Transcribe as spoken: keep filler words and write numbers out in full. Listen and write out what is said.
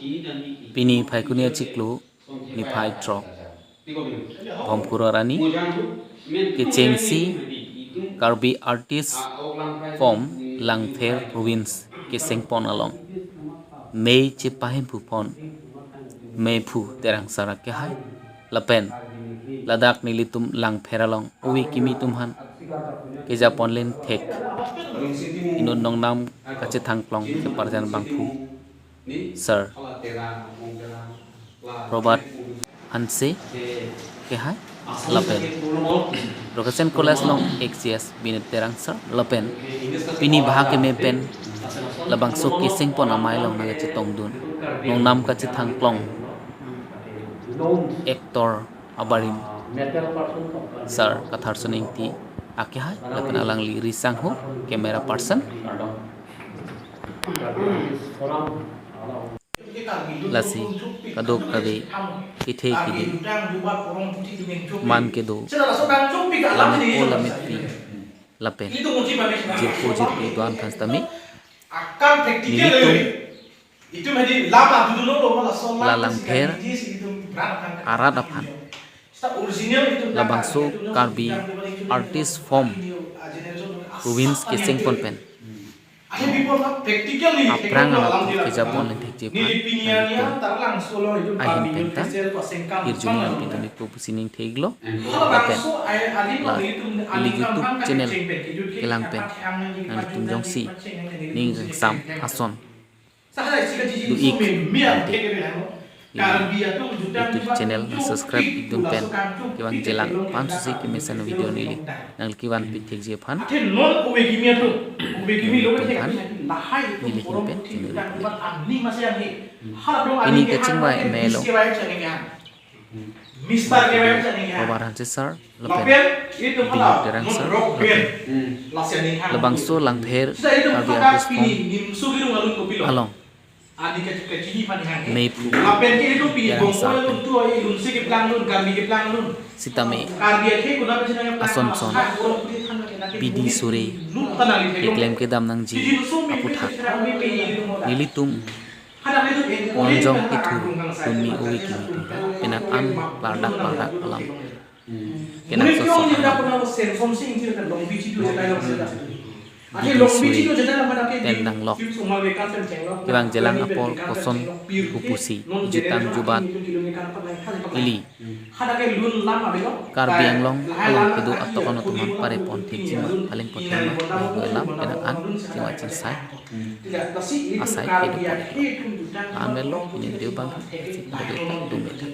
Pini Phaikuni achiklo niphai throk, Bhomkuru arni kechengsi Karbi Artist Forum Langpher Province kesengpon along mei chepahemphu pon meiphu Terang Sar akehai lapen ladak nelitum Langpher along ove kimi atum aphan kejapon len thek inut nongnam kachethangklong keparjan abangphu Sir Prabhat Hanse akehai lapen Rokechen College along ex G S Binod Terang Sir lapen pini baha keme pen labangso kesengpon amei along nangkachetongdun nongnam kachethangklong actor abarim Sir Katharson Ingti akehai lapen alangli risangho camera person. Lasi kadokave kethe kiding man kedo lampo lamepi lapen jirpo jirpi do-an aphan sitame nelitum la Langpher arat aphan labangso Karbi Artist Forum Province kesengpon pen aphrang alap kejapon len thekji aphan nelitum ahin pen ta hirjume nangpidun-ikpo pusi ning thek-iklo lapen la ili YouTube channel kelang pen nanglitum jongsi ning kangsam ason do-ik ante ili YouTube channel nang subscribe-ikdun pen kevangjilang aphan susi kemesen video neli nangli kevan pithekji aphan nelitum aphan neli ahin pen channel pini kachingvai amei along Prabhat Hanse Sir lapen Binod Terang Sir lapen labangso Langpher Karbi Artist Forum along meiphu Terang Sir pen sitame ason son bidi sore keklem kedam nangji aputhak nelitum monjong kethur dunmi ove kimi atum aphan penang an klardak klardak alam kenangsot sot alam bidi sore pen danglok kevangjilang apor koson kopusi jutang jubat ili Karbi Anglong along kedo atokan atum aphan parepon thekji ma, phalengpon thek ma, lahai alam penang an chingvai chingsai asai kedo pon. La-an avelo pini video abang, si kedo tum beta.